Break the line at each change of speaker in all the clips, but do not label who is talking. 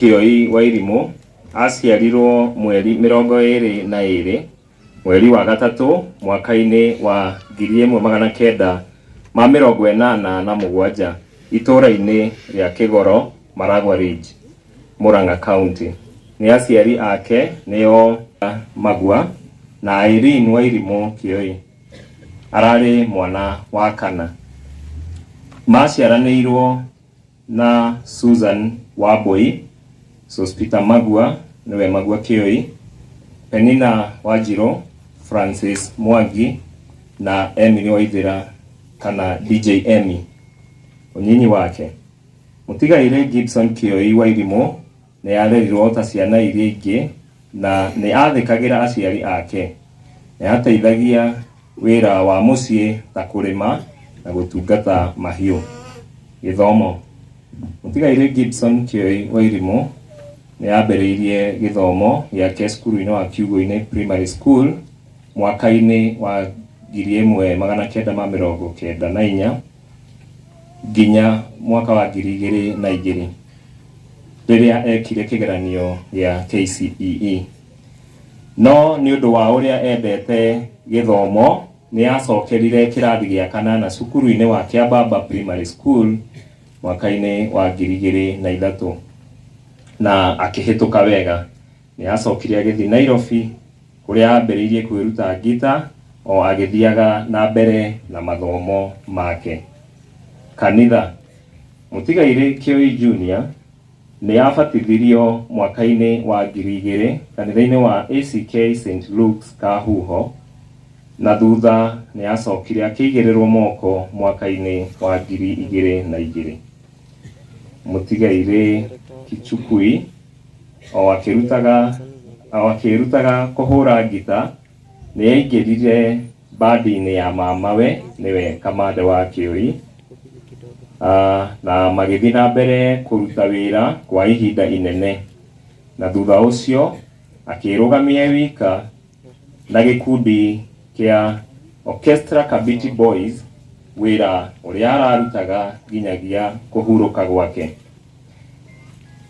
Kĩoi Wairimũ aciarirwo mweri 22 mweri wa gatatũ mwaka-inĩ wa 1987 itũũra-inĩ rĩa Kĩgoro, Maragua Ridge, Murang'a County. Nĩ aciari ake nĩo Magua na Irene Wairimũ Kĩoi. Ararĩ mwana wa kana. Maciaranĩirwo na Susan Wambui, Sospeter Magua nĩwe Magua Kĩoi, Penina Wanjirũ, Francis Mwangi na Emily Waithĩra kana DJ Emmy. Ũnyinyi wake. Mũtigairĩ Gibson Kĩoi Wairimũ nĩ arerirwo ta ciana iria ingĩ na nĩ athĩkagĩra aciari ake. Nĩ ateithagia wĩra wa mũciĩ ta kũrĩma na gũtungata mahiũ. Gĩthomo. Mũtigairĩ Gibson Kĩoi Wairimũ nĩ ambĩrĩirie gĩthomo gĩake cukuru-inĩ wa Kiugũ-inĩ Primary School mwaka-inĩ wa 1994 nginya mwaka wa 2002 rĩrĩa ekire kĩgeranio gĩa KCPE. No nĩ ũndũ wa ũrĩa endete gĩthomo nĩ acokerire kĩrathi gĩa kanana cukuru-inĩ wa Kĩambamba Primary School mwaka-inĩ wa 2003 na akĩhĩtũka wega. Nĩ acokire agĩthiĩ Nairobi kũrĩa ambĩrĩirie kwĩruta ngita o agĩthiaga na mbere na mathomo make. Kanitha. Mũtigairĩ Kĩoi Junior nĩ abatithirio mwaka-inĩ wa 2000 kanitha-inĩ wa ACK St Luke's Kahuho na thutha nĩ acokire akĩigĩrĩrwo moko mwaka-inĩ wa 2002. Mũtigairĩ Kichukui o akĩrutaga kũhũra ngita nĩ aingĩrire bandi-inĩ ya mamawe nĩwe Kamande wa Kĩoi na magĩthiĩ na mbere kũruta wĩra kwa ihinda inene na thutha ũcio akĩrũgamia e wika na gĩkundi kĩa Orchestra Kabiti Boys, wĩra ũrĩa ararutaga nginyagia kũhurũka gwake.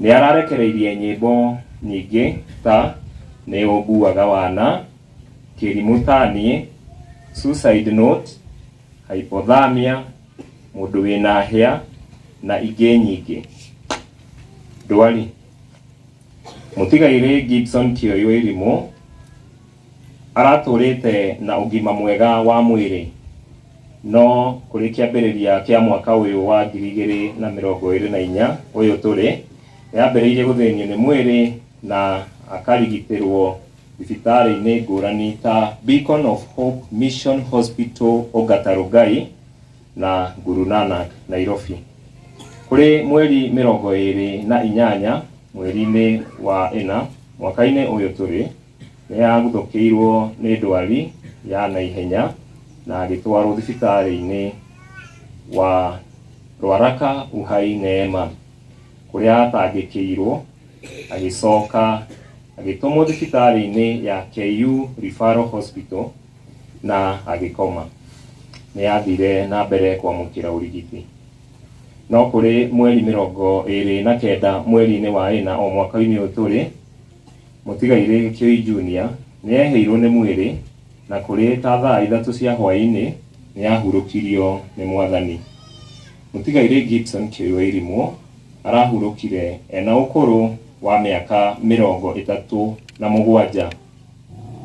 Nĩ ararekereirie nyĩmbo nyingĩ ta Nĩ Ũnguaga Wana, Kĩrimũ Ta Niĩ, Suicide Note, Hypothermia, Mũndũ Wĩna Hĩa na ingĩ nyingĩ. Ndwari. Mũtigairĩ Gibson Kĩoi Wairimũ aratũrĩte na ũgima mwega wa mwĩrĩ no kũrĩ kĩambĩrĩria kĩa mwaka ũyũ wa 2024 ũyũ tũrĩ nĩ ambĩrĩirie gũthĩnio nĩ mwĩrĩ na akarigitĩrwo thibitarĩ-inĩ ngũrani ta Beacon of Hope Mission Hospital Ongata Rongai na Guru Nanak Nairobi. Kũrĩ mweri 28 mweri-inĩ wa ĩna mwaka-inĩ ũyũ tũrĩ nĩ aguthũkĩirwo nĩ ndwari ya naihenya na agĩtwarwo thibitarĩ-inĩ wa Rwaraka Uhai Neema kũrĩa atangĩkĩirwo agĩcoka agĩtũmwo thibitarĩ-inĩ ya KU Referral Hospital na agĩkoma. Nĩ athire na mbere kwamũkĩra ũrigiti. No kũrĩ mweri 29 mweri-inĩ wa ĩna o mwaka-inĩ ũyũ tũrĩ, Mũtigairĩ Kĩoi Junior nĩ ehĩirwo nĩ mwĩrĩ na kũrĩ ta thaa 3 cia hwaĩ-inĩ nĩ ahurũkirio nĩ Mwathani. Mũtigairĩ Gibson Kĩoi Wairimũ arahurũkire ena ũkũrũ wa mĩaka 37,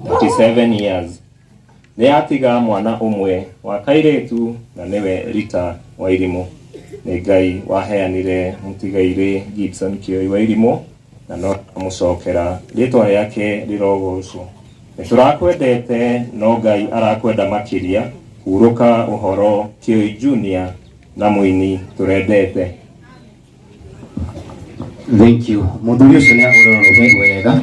37 years. Nĩ atiga mwana ũmwe wa kairĩtu na nĩwe Rita Wairimũ. Nĩ Ngai waheanire mũtigairĩ Gibson Kĩoi Wairimũ na no amũcokera rĩtwa rĩake rĩrogocwo. Nĩ tũrakwendete no Ngai arakwenda makĩria. Hurũka ũhoro Kĩoi Junior na mũini tũrendete.
Thank you. Mũthuri ũcio nĩ ahũra rũhĩ wega.